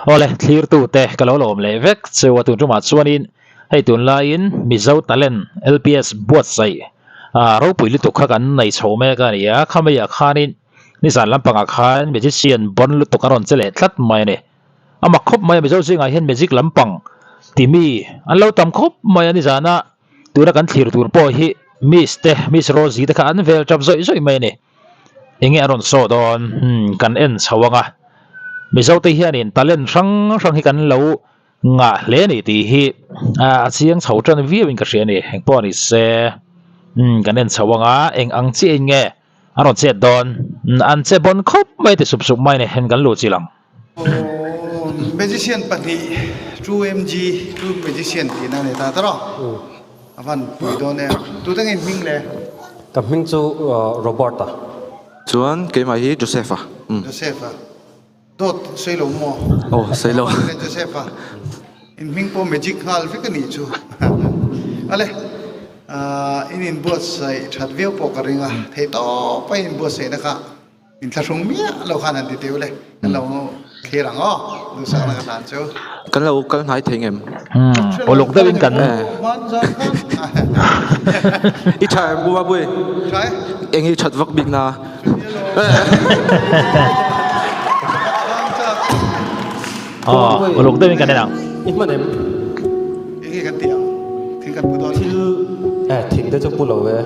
Awle, thlirtute ka lo lawm leh vek cheu a tun tumah chuanin hei tunlaiin Mizo Talent LPS buatsaih ropui lutuk kha kan nei chho mek a ni a, khameiah khanin nizan lampangah khan magician bon lutuk a rawn che leh tlat mai a ni. A mak khawp mai a, Mizo zingah hian magic lampang timi an lo tam khawp mai a, nizana tuna kan thlir tur pawh hi Miss te, Miss Rosie te kha an vel tap zawih zawih mai a ni. Enge a rawn saw dawn? Hmm, kan en chho ang a. Mizo te hianin talent hrang hrang hi kan lo ngah hle a ni tih hi a chiang chho tan viau in ka hria a ni. Eng pawh a ni se, hmm, kan en chho ang a, eng ang chiah in nge a rawn chet dawn? An che bawn khawp mai ti sup sup mai a ni, heng kan luh chilh ang. Magician pahnih True MG True Magician tihna a ni ta tawrh a, a van pui dawn em. Tute nge in hming le? Ka hming chu Robert-a. Chuan keimah hi Joseph-a. Joseph-a. Dawt sawi lo maw? Aw sawi lo. Joseph-a. In hming pawh magic nghal vek a nih chu. Ale, in inbuatsaih that viau pawh ka ring a, theihtawpa in inbuatsaihna kha. Inthlahrung miah lo khan han ti teu le, kan lo thlir ang aw, duhsakna ka hlan chu. Kan lo kal hnai thei ngem? Umm, uluk deuhin kan. I tha em Pu Mapui? Tha e. Eng i that vak bik na? Aw, uluk deuhin kan en ang. I hman em? Eng nge kan tih ang? Thing kan pu dawn. Thil eh thing te chu pu lo e.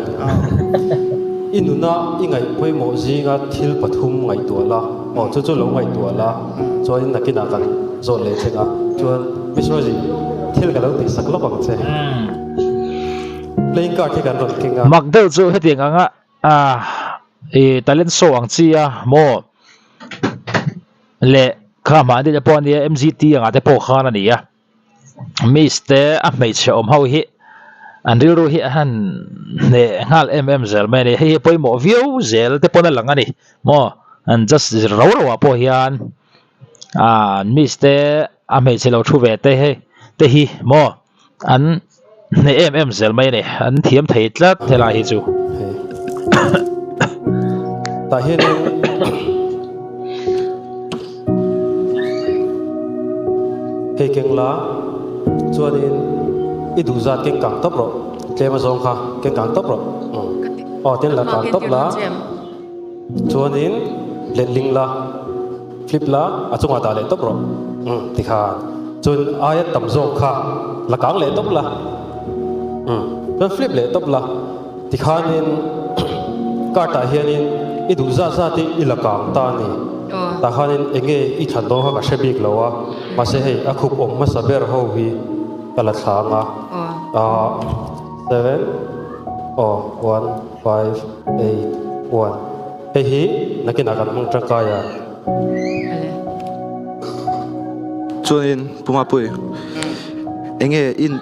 I nuna i ngaih pawimawh zinga thil pathum ngaihtuah la, aw chu chu lo ngaihtuah la, chuanin nakinah kan zawt leh thleng a, chuan Miss Rosie thil ka lo tihsak lawk ang che. Playing card hi kan rawn keng a. Mak deuh chu hetiang anga i talent show ang chi a maw leh kha hmah deuh te pawh a nia MZT angah te pawh khan a ni a. Miss te a hmeichhe awm ho hi an rilru hi a han hneh nghal em em zel mai a ni hei hi pawimawh viau zel te pawn a lang a ni maw an just zir ro ro ah pawh hian ah miss te a hmeichhe lo thu ve te hei te hi maw an hneh em em zel mai a ni an thiam thei tlat helai hi chu. Tah hianin Hei keng la chuanin i duh zat keng kang tawp rawh tlem a zawng kha keng kang tawp rawh aw tin la kang tawp la chuanin letling la flip la a chungah dah leh tawp rawh tikhan chuan aia tam zawk kha la kang leh tawp la chuan flip leh tawp la. Tikhanin card ah hianin i duh zat zat hi i la kang ta a ni. Tah khanin eng nge i thlan dawn kha ka hre bik lo a, mahse hei a khup awm hmasa ber ho hi ka la thlang a. Ahh seven aw one five eight one hei hi nakinah kan hmang tangkai a. Chuanin Pu Mapui eng nge in.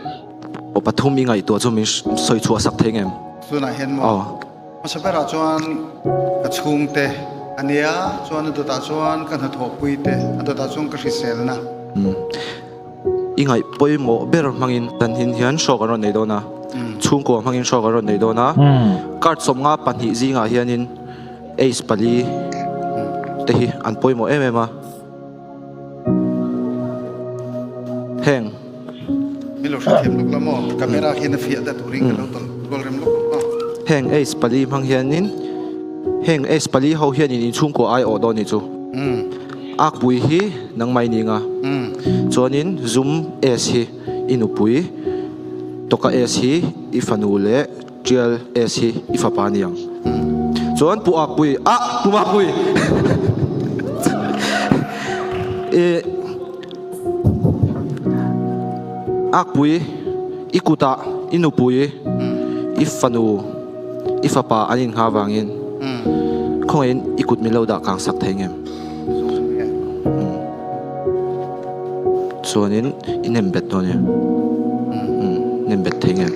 Aw pathum i ngaihtuah chu min sawi chhuah sak thei ngem? Tunah hian maw? Hmasa berah chuan ka chhungte a nia, chuan a dawtah chuan ka hnathawhpui te, a dawtah chuan ka hriselna. I ngaih pawimawh ber hmangin tan hin hian show kan rawn nei dawn a, chhungkua hmangin show kan rawn nei dawn a, card 52 zingah hianin ace pali te hi an pawimawh em em a. Heng. Min lo hrethiam lawk la maw? Camera hian a fiah ta turin ka lo tawlh rual rem lawk ang a. Heng ace pali hmang hianin heng ace pali ho hianin inchhungkua ai awh dawn ni chu. Akpui hi nangmah i ning a. Chuanin zum ace hi i nupui, tawka ace hi i fanu leh Tial ace hi i fapa a ni ang. Chuan Pu Akpui, ah! Pu Makpui! I Akpui, i kutah i nupui, i fanu, i fapa an inngha vangin khawngaihin i kut min lo dah kang sak thei ngem? Chuanin i nem bet dawn e. Nem bet thei ngem?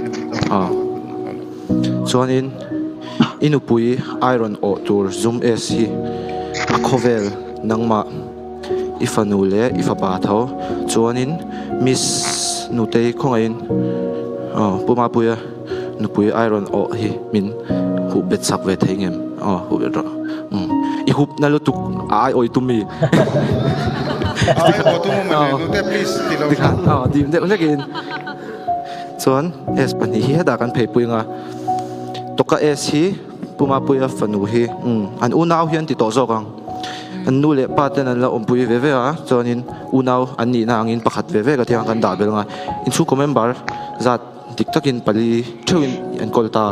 Aw. Chuanin i nupui iron awh tur zum S hi a khawvel nangmah i fanu leh i fapa tho. Chuanin Miss Nutei khawngaihin aw Pu Mapuia nupui iron awh hi min huh bet sak ve thei ngem? Aw huh bet rawh. I hup na lutuk a ai awi tum mi. Ai aw tum awm le nute please ti lo Tikhan aw dim deuh hlekin chuan S pahnih hi hetah kan phei pui anga Tawka S hi Pu Mapuia fanu hi an unau hi an ti tawh zawk ang. An nu leh pa ten an la awmpui ve ve a chuanin unau an nihna angin pakhat ve ve ka thiang kan dah belh anga inchhungkaw member zat dik takin pali theuhin an kawl ta.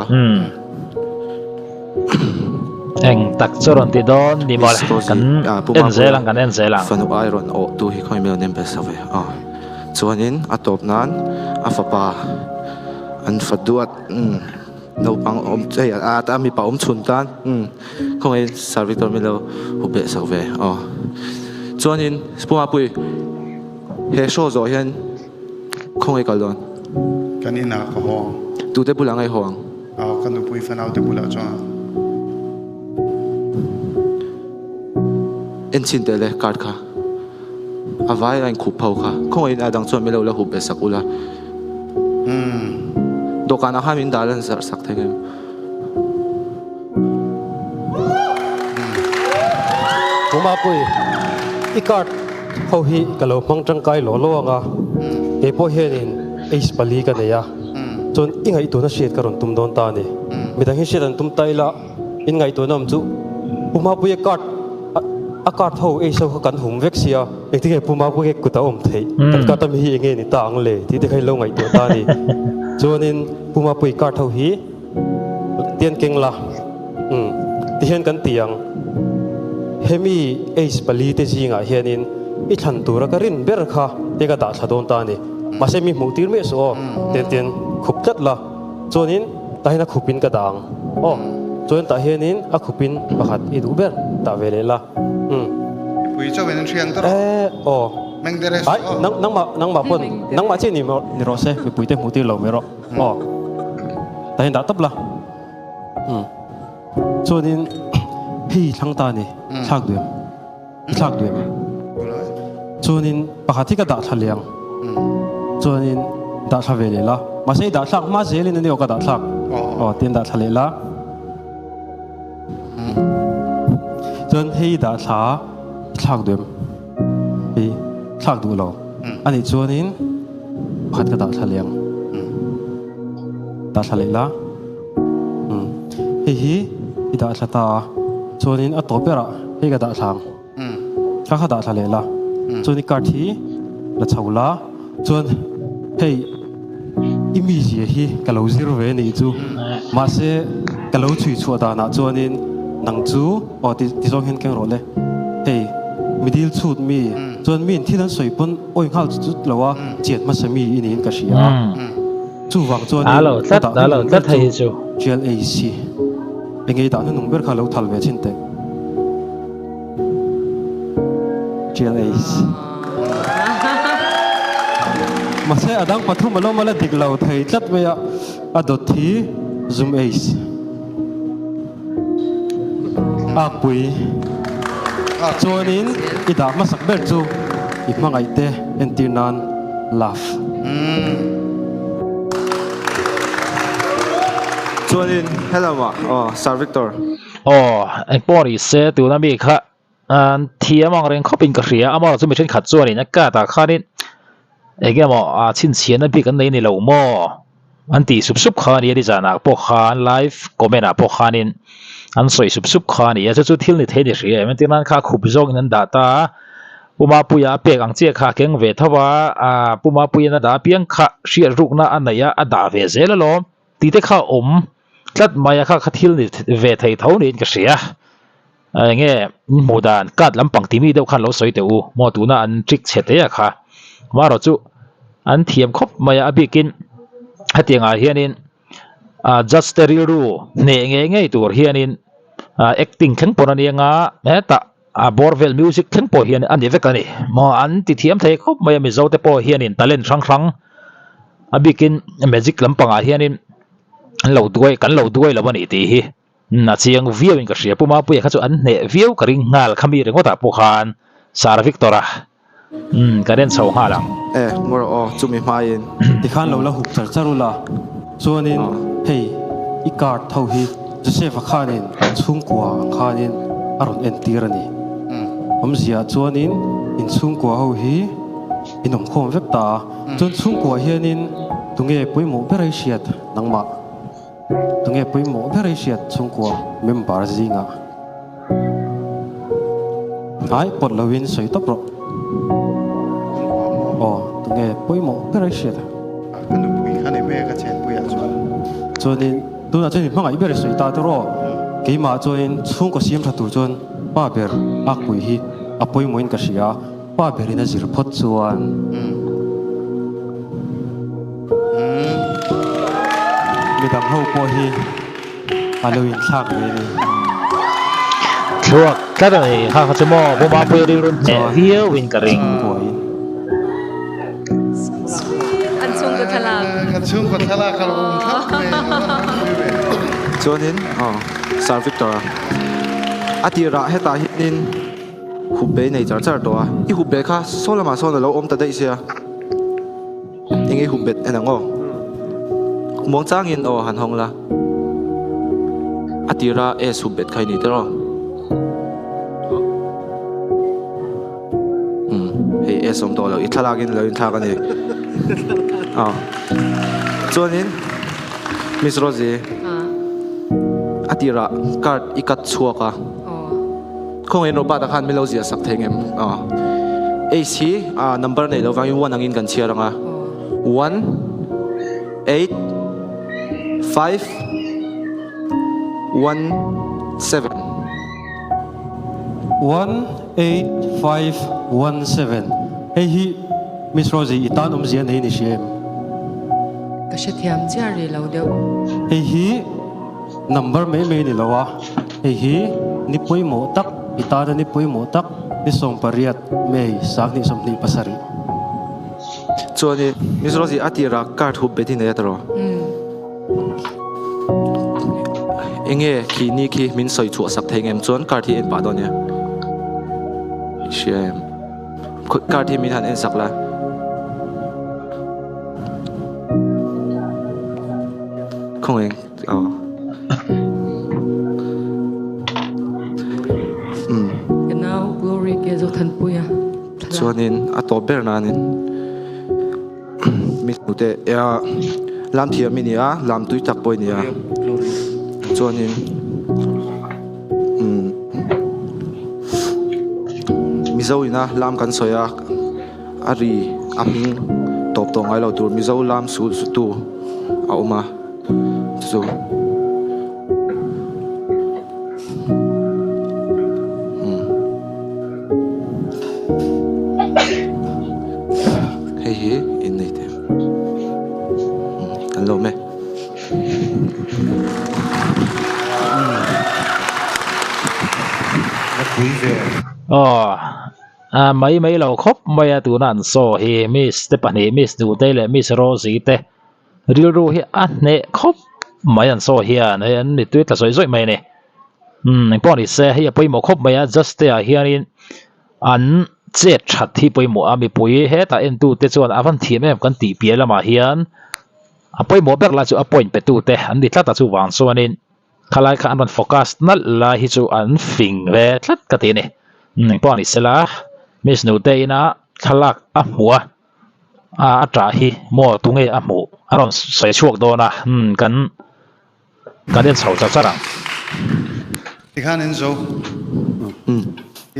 Eng tak chu rawn ti dawn ni mawle kan en zel ang kan en zel ang. Fanu ai rawn awh tu hi khawi milo nem be sa ve a chuanin a tawp nan a fapa an fa duat Naupang awm hei a a mipa awm chhun tan umm khawngaih Sir Victor min lo hu beh sak ve aw. Chuanin Puma pui he show zawh hian khawngaih kal dawn. Kan inah ka haw ang. Tute bulah ngai haw ang? Aw ka nupui fanau te bulah chuan. En chhin teh le card kha. A vai a inkhup ho kha. Khawngaihin a dang chuan min lo la hup ve sak ula. Dawhkanah khan min dah lan zarh sak thei em? Pu Mapui, i card ho hi ka lo hmang tangkai law law ang a, kei pawh hianin Ace pali ka nei a, chuan i ngaihtuahna hriat ka rawn tum dawn ta a ni. Midang hi hriat an tum ta ila. In ngaihtuahna awm chu Pu Mapuia card a card ho ei so kha kan hum vek sia, engtin nge Pu Mapuia kut a awm theih, kan card ami hi enge ni ta ang le tih te kha in lo ngaihtuah ta a ni. Chuanin Pu Mapuia card ho hi tian keng la, umm tihian kan ti ang, hemi age pali te zingah hianin i thlan tura ka rin ber kha te ka dah thla dawn ta a ni. Mahse mi hmuh tir miah suh aw, tian tian khup tlat la. Chuanin tah hian a khupin ka dah ang aw. Chuan tah hianin a khupin pakhat i duh ber dah ve leh la. Umm. Mipui chauhin an hriang ta rawh. Eh aw. Meng der e Ai suh aw. nang nangmah nangmah pawn nangmah chiah ni ni rawh se mipui te hmuh tir lo mai rawh aw. Tah hian dah tawp la. Umm. Chuanin hei thlang ta ni thlak duh em? I thlak duh em? Chuanin pakhat hi ka dah thla leh ang. Chuanin dah thla ve leh la. Mahse i dah thlak hma zelin ania aw ka dah thlak. Aw tian dah thla leh la. Chuan hei i dah thla i thlak duh em? Hei thlak duh lo. Anih chuanin pakhat ka dah thla leh ang. Dah thla leh la. Hei hi i dah thla ta a, chuanin a tawp berah hei ka dah thla ang. Kha kha dah thla leh la, chuan i card hi la chho la, chuan hei i mizia hi ka lo zir ve anih chu, mahse ka lo chhui chhuah danah chuanin nang chu aw ti ti zawng hian keng rawh le, hei mi dil chhut mi, chuan miin thil an sawi pawn awi nghal chut chut lo a, chian hmasa mi i niin ka hria a. Chuvang chuanin ka dah hnuhnung ber chu Trial AC eng nge i dah hnuhnung ber kha lo thal ve chhin teh. Trial AC. Mahse a dang pathum a lo mala dik lo thei tlat mai a, a dawt hi Zoom Ace. Akpui chuanin i dah hmasak ber chu i hmangaih te entir nan love. Chuanin helamah aw Sir Victor. Aw engpawh ni se tuna mi kha an thiam ang reng khawpin ka hria amaherawhchu chu mi thenkhat chuanin a cut ah khanin eng emaw a chhinchhiahna bik an nei ni lo maw. An tih sup sup kha a ni a, nizanah pawh khan live comment ah pawh khanin an sawi sup sup kha a ni a, chu chu thil ni thei a ni hria em, entir nan kha khup zawngin an dah ta a, Pu Mapuia a pek ang chiah kha a keng ve tho a, aaa Pu Mapuia'n a dah apiang kha hriat rukna a neih a, a dah ve zel alawm tih te kha a awm tlat mai a, kha kha thil ni ve thei tho niin ka hria. Eng nge in hmuh dan card lampang timi deuh khan lo sawi teh u maw tuna an trick chhe te a kha marawh chu an thiam khawp mai a a bikin hetiang ah hianin ah judge te rilru hneh ngei ngei tur hianin ah acting thleng pawn a nia nga hetah a bawr vel music thleng pawh hian a ni vek a ni maw an ti thiam thei khawp mai a mizo te pawh hianin talent hrang hrang a bikin magic lampang ah hianin an lo duai kan lo duai lo a ni tih hi. A chiang viau in ka hria Pu Mapuia kha chu an hneh viau ka ring nghal kha mi ringawt ah pawh khan Sir Victor a umm ka ren chho nghal ang. E ngaw rawh aw chumi hmaiin. Tikhan lo la hup char char ula chuanin hei i card tho hi Joseph-a khanin chhungkua ang khanin a rawn entir a ni. Awmzia chuanin. In chhungkua ho hi in awm khawm vek ta a, chuan chhungkua hianin tunge pawimawh ber a i hriat nangmah? Tunge pawimawh ber i hriat chhungkua member zingah? Ai pawt loin sawi tawp rawh. Aw, tunge pawimawh ber i hriat? Ka nupui kha ni mai a ka chenpuiah chuan. Chuanin tunah chuan i hmangaih ber i sawi ta tawh rawh. Keimah chuanin chhungkaw siam tha tur chuan pa ber akpui hi a pawimawhin ka hria a. Pa berin a zir phawt chuan. Midang ho pawh hi a lo inthlak ve a ni. Thluak tlat a ni kha kha chu maw Pu Mapuia rilru hneh viau in ka ring. An chhungkaw thlalak. Kan chhungkaw thlalak a lo awm thlap mai a. Chuanin Sir Victor-a a tirah hetah hianin Hup be nei char char tawh a, i hup be kha saw lamah sawn a lo awm ta daih sia, eng i hup bet en ang aw? Muang changin aw han hawng la, a tira S hup bet kha i ni tawh aw? Umm hei S awm tawh lo, i thlalak in lo inthlak a ni. Aw chuanin Miss Rosie a tirah card i cut chhuak a. Khawngaihin Robert-a khan min lo ziah sak thei ngem? Aw. Ace hi number nei lo vangin one angin kan chhiar ang a. One, eight, five, one, seven. One, eight, five, one, seven. Hei hi Miss Rosie i tan awmzia nei ni hria em? Ka hrethiam chiah rih lo deuh. Hei hi Number mai mai ni lo a, hei hi ni pawimawh tak, i tana ni pawimawh tak, ni 18 May 2027. Chuanin Miss Rosie a tirah card hup bet hi nei a tawh. Enge khi ni khi min sawi chhuah sak thei ngem chuan card hi en pah dawn nia. I hria em? Card hi min han en sak la. Khawngaih Aw. Umm. Ka nau Glory ke Zothanpuia thlalak. Chuanin a tawp ber nanin mi hnute ea lam thiam i ni a, lam tui tak pawh i ni a. Chuanin umm Mizo ina lam kan sawi a, a ri a hming tawp tawh ngai lo tur Mizo lam sul sutu a awm a. Chu Hei hi in nei thei an lawm e. Aw mai mai lo khawp mai a tuna an saw hi miss te pahnih miss Nutei leh miss Rosie te. Rilru hi a hneh khawp mai an sawi hian hei an mittui tla zawih zawih mai a ni. Umm engpawh ni se hei a pawimawh khawp mai a just te ah hianin an chet that hi pawimawh a mipui hetah entute chuan a van thiam em kan tih piah lamah hian a pawimawh ber lai chu a point pe tute an ni tlat a chuvang chuanin khalai kha an rawn focus nalh lai hi chu an fing ve tlat ka ti a ni. Umm engpawh ni sela miss nute ina thlalak a hmuh a. a a tah hi maw tunge a hmuh a rawn sawi chhuak dawn a umm kan kan en chho char char ang. Tikhan in zo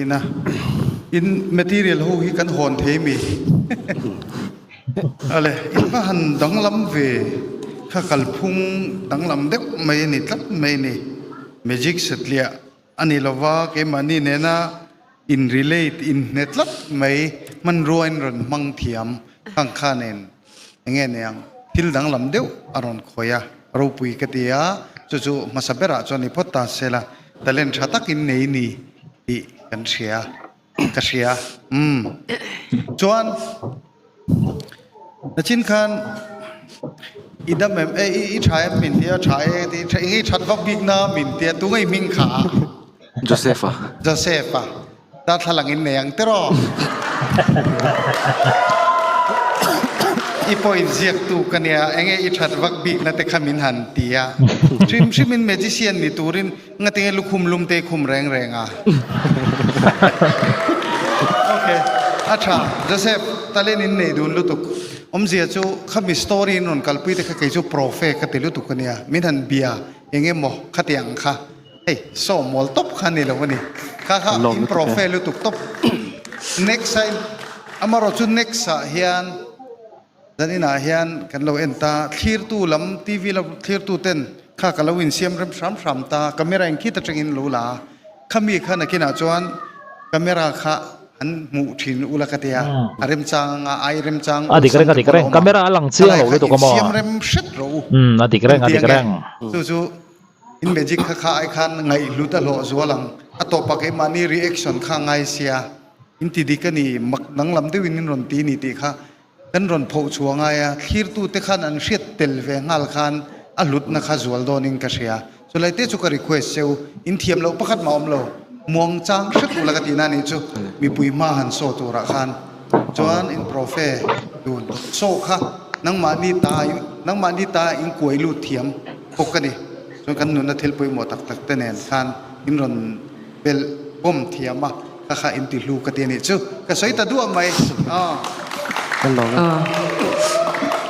ina in material ho hi kan hawn thei mi ale in va han danglam ve kha kalphung danglam deuh mai a ni tlat mai a ni magic satliah a ni lova keimahni nena In relate, in hne tlat mai, hmanrua in rawn hmang thiam khang kha nen enge niang thil danglam deuh a rawn khawih a, ropui ka ti a, chu chu hmasa berah chuan i phawt ta sela talent tha tak in nei ni tih kan hria, ka hria umm chuan Nachin khan i dam em e i tha em min tia tha e ti tha i that vak bik na min tia tu ngei hming kha Joseph a Joseph a ta thlalang in nei ang tiraw i point ziak tu ka nia enge i that vak bik na te kha min han tia hrim hrim in magician ni turin ngatinge lukhum lum te khum reng reng a okay. A tha, Joseph, talent in nei dun lutuk. Awmzia chu khami story in rawn kalpui te kha kei chu profe ka ti lutuk a nia. Min han bia eng emaw khati ang kha. Hei, saw mawl tawp kha ni lo a ni. Kha kha in profe lutuk tawp. Next a in, amarawh chu next ah hian zan inah hian kan lo en ta, thlirtu lam TV lam thlirtu ten kha ka lo insiam rem hram hram ta, camera in khit atangin lo la a, khami kha nakinah chuan camera kha an hmuh thin ula ka tia, a remchang anga ai remchang A dik awlsam reng a te dik pawh a reng, awm ang. camera a lang chiang Khalai lo kha lutuk a maw? insiam rem hret rawh u. Umm a dik reng a Engtiang dik nge? reng. Chu chu In magic kha kha ai khan ngaihhlut a hlawh zual ang. A tawpah keimahni reaction kha ngai sia. In ti dik a ni, mak danglam deuhin in rawn ti ni tih kha kan rawn phoh chhuah ngai a. Thlirtute khan an hriat tel ve nghal khan a hlutna kha zual dawnin ka hria. Chulai te chu ka request che u, in thiam loh pakhat mah awm lo, muang chang hret ula ka tihna nih chu mipui hma han saw turah khan. Chuan in profe dun saw kha nangmahni ta nangmahni ta in kuai lut thiam. bawk a ni. Chuan kan nunna thil pawimawh tak tak te nen khan in rawn belh bawm thiam a, kha kha in ti hlu ka ti a nih chu. Ka sawi ta duah mai. Aw. Kan lo. Aw.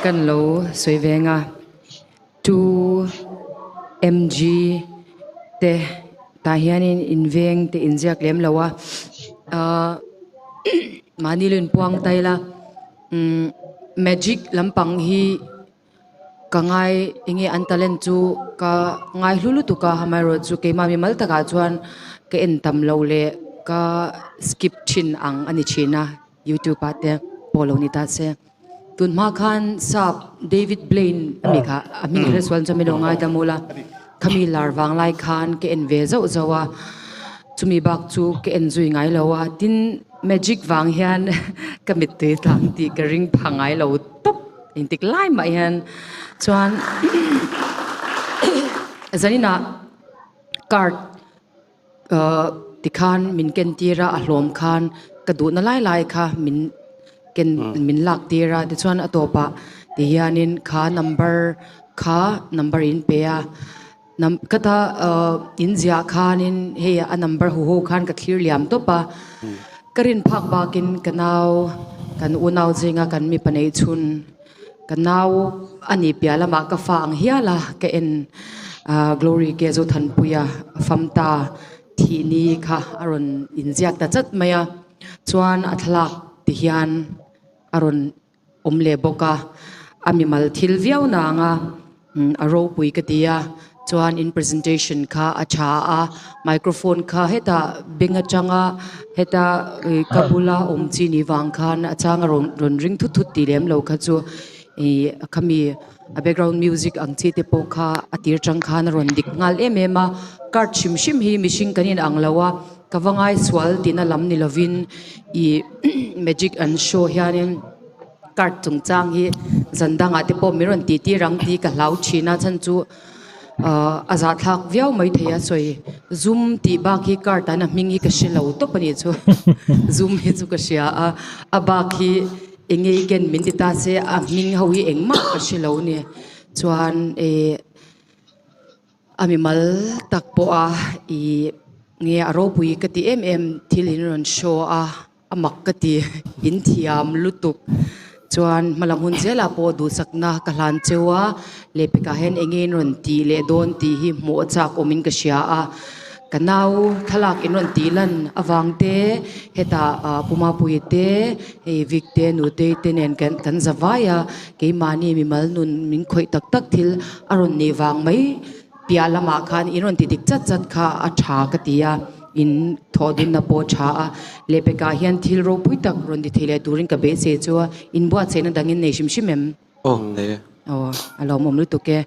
Kan lo sawi ve nga. Tu MG te tah hianin in veng te in ziak lem lo a. Aw mahni lo inpuang ta ila. Umm magic lampang hi. Ka ngai enge an talent chu ka ngai hlu lutuk a, amaherawh chu keimah mimal takah chuan ka en tam loh leh ka skip thin ang a ni thin a, youtube ah te pawh lo ni ta se. Tun hma khan sap David Blaine a mi kha a hming hre sual chuan min lo ngai ta mul a, khami lar vang lai khan ka en ve zauh zauh a, chumi bak chu ka en zui ngai lo a, tin magic vang hian ka mittui tlang tih ka ring pha ngai lo tawp. Engtik lai mah hian chuan zaninah card tikhan min ken tir a, a hlawm khan ka duhna lai lai kha min ken min lak tir a, tichuan a tawpah tihianin kha number kha number in pe a, khata in ziah khanin hei a number huho khan ka thlir liam tawp a, ka rin phak bakin ka nau kan unau zinga kan mipa neih chhun ka nau a nih piah lamah ka fa ang hial a ka en Glory ke Zothanpuia famta thih ni kha a rawn inziak ta chat mai a, chuan a thlalak ti hian a rawn awm leh bawk a, a mimal thil viau nang a, a ropui ka ti a, chuan in presentation kha a tha a, microphone kha hetah beng atanga heta ka bula awm chi ni vang khan a chang a rawn rawn ring thut thut tih lem lo kha chu ih khami a background music ang chi te pawh kha a tir tang khan a rawn dik nghal em em a, card hrim hrim hi mihring kan inang lo a. Ka va ngaisual tihna lam ni lovin ih magic an show hianin card chungchang hi zan dangah te pawh min rawn tih tir ang tih ka hlau thin a chhan chu ah a zahthlak viau mai thei a sawi zum tih bak hi card ah hian a hming hi ka hre lo tawp a nih chu zum hi chu ka hria a a bak hi eng nge i ken min ti ta se a hming ho hi engmah ka hre lo a ni chuan ih. A mimal tak pawh a i nge a ropui ka ti em em thil in rawn show a, a mak ka ti in thiam lutuk chuan hmalam hun zelah pawh duhsakna ka hlan cheu a, lehpekah hian enge in rawn tih leh dawn tih hi hmuh a chak awmin ka hria a, ka nau thlalak in rawn tih lan avang te hetah Pu Mapuii te hei Vic te Nutei te nen kan za vai a, keimahni mimal nun min khawih tak tak thil a rawn nih vang mai piah lamah khan in rawn ti dik chat chat kha a tha ka ti a, in thawh dunna pawh a tha a, lehpekah hian thil ropui tak rawn ti thei leh turin ka beisei chu a, in buatsaihna dangin nei hrim hrim em? Aw nei e. Aw a lawmawm lutuk e.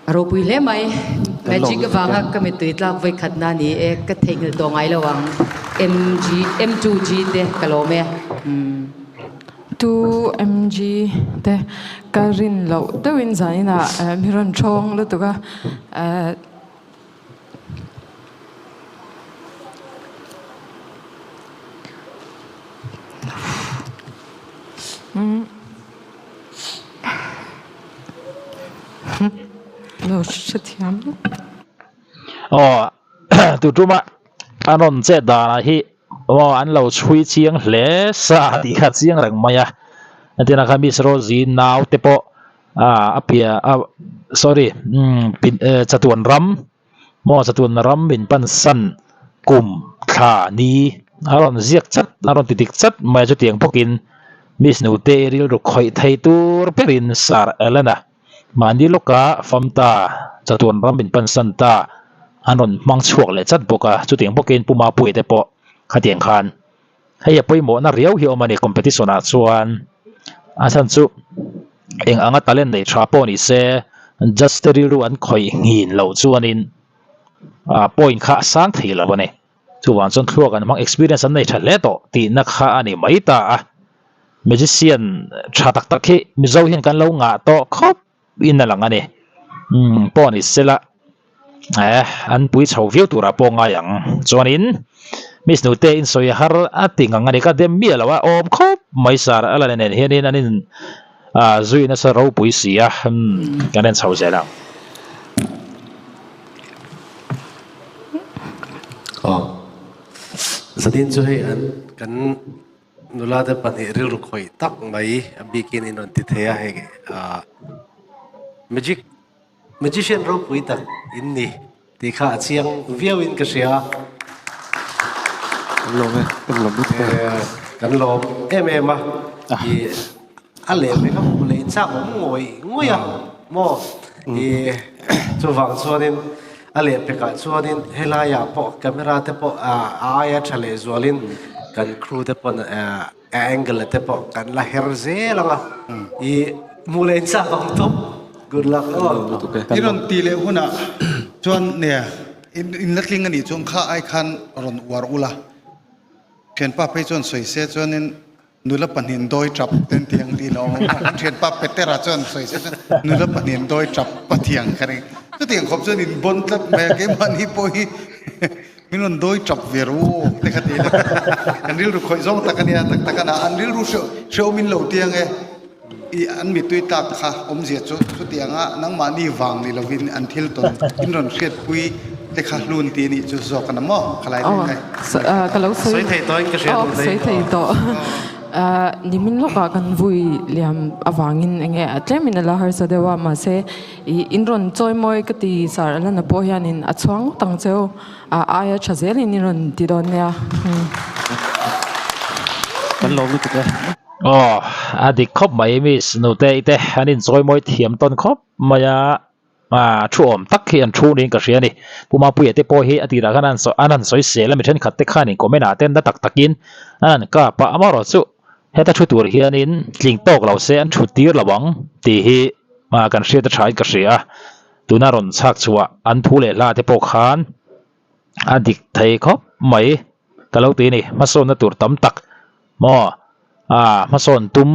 A ropui hle mai. Magic avanga ka mittui tlak vawi khatna a ni e, ka theihnghilh tawh ngai lo ang. MG, M2G te ka lawm e. Umm. 2MG te ka rin loh deuhin zaninah mi rawn thawng lutuk a. Lo hrethiam. Aw tu tuma an rawn chet danah hi. Aw an lo chhui chiang hle sa tih kha a chiang reng mai a, entirna kha Miss Rosie nau te pawh ah a piah a sorry umm chatuan ram maw chatuan ram min pan san kum thla ni a rawn ziak chat a rawn ti dik chat mai a chutiang bawkin Miss Nute rilru khawih thei tur berin Sir Allen-a Mahni lawka fam ta, chatuan ram in pansan ta, an rawn hmang chhuak leh chat bawk a, chutiang bawkin Pu Mapuia te pawh khatiang khan hei a pawimawhna riau hi a awm a ni competition ah chuan a chhan chu eng anga talent nei tha pawh ni se judge te rilru an khawih nghin loh chuanin ah point kha a sang thei lo a ni. Chuvang chuan thluak an hmang experience an nei tha hle tawh tihna kha a ni mai ta a. Magician tha tak tak hi Mizo hian kan lo ngah tawh khawp in a lang a ni. Umm pawh ni sela eh an pui chho viau turah pawh ngai ang. Chuanin Miss Nute in sawi har a ti ngang a ni ka dem miah lo a awm khawp mai sar a la nen hianin an in ah zui nasa ropui si a umm kan en chho zel ang. Aw zanin chu hei an kan Nula te pahnih rilru khawih tak mai a bikin in rawn ti thei a hei ah magic magician ropui tak in ni tih kha a chiang viau in ka hria. Kan lawm e, kan lawm lutuk e. Kan lawm em em a i a leh pek a hmuh leh chak awm ngawih ngawih a maw i chuvang chuanin A lehpekah chuanin helaiah pawh camera te pawh a aia tha leh zualin kan crew te pawn a angle te pawh kan la her zel ang a, i hmuh leh inchak ang tawp. Good luck aw. I rawn ti leh hunah chuan nia in la tling a nih chuan kha ai khan rawn uar ula, thianpa phei chuan sawi se chuanin Nula pahnihin dawi tap te an ti ang tih lo awm a, kan thianpa Petera chuan sawi se chuan nula pahnihin dawi tap a ti ang kha ring. Chutiang khawp chuan in bawn tlat mai a, keimahni pawh hi min rawn dawi tap ve ru aw te kha ti ila kan rilru khawih zawng tak a nia, tak tak a na, an rilru hrehawm in lo ti ang e. I an mitui tlak kha awmzia chu chutianga nangmahni vang ni lovin an thil tawn in rawn hriatpui te kha hlun ti anih chu zawk a na maw khalai deuh ngai. Ka lo sawi thei tawh in ka hria duh sawi thei tawh nimin lawkah kan vui liam avangin enge a tlemin a la harsa deuh a mahse i in rawn chawi mawi ka ti sar a lana pawh hianin a chhuang ngawt ang cheu. A aia tha zelin i rawn ti dawn nia. Kan lawm lutuk e. Aw, a dik khawp mai Miss Nute-i te an inchawi mawi thiam tawn khawp mai a, ah thu awm tak hi an thu niin ka hria a ni. Pu Mapuia te pawh hi a tirah khan an an han sawi sel a, mi thenkhat te khan in comment ah te na tak takin an han kap a, amaherawh chu heta thu tur hianin tling tawk lo se an thut tir lo ang tih hi kan hriat a thain ka hria a. Tuna rawn chhak chhuah an thu leh hla te pawh khan a dik thei khawp mai ka lo ti a ni. Hmasawnna tur tam tak maw ah hmasawn tum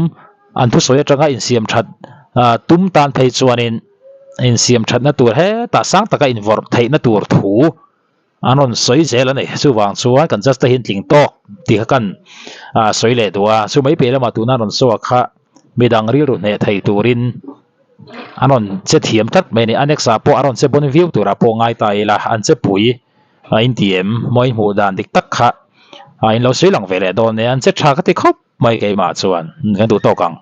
an thusawi atanga insiam that ah tum tan phei chuanin insiam thatna tur hetah sang taka invawrh theihna tur thu An rawn sawi zel a ni. Chuvang chuan kan just te hi an tling tawk tih kha kan sawi leh duh a. Chu mai piah lamah tuna an rawn sawi kha midang rilru hneh thei turin an rawn che thiam tlat mai a ni. Annex ah pawh a rawn che bawn viau turah pawh ngai ta ila an che pui a inti em mawi hmuh dan dik tak kha a inlo sawi lang ve leh dawn e. An che tha ka ti khawp mai keimah chuan kan duh tawk ang.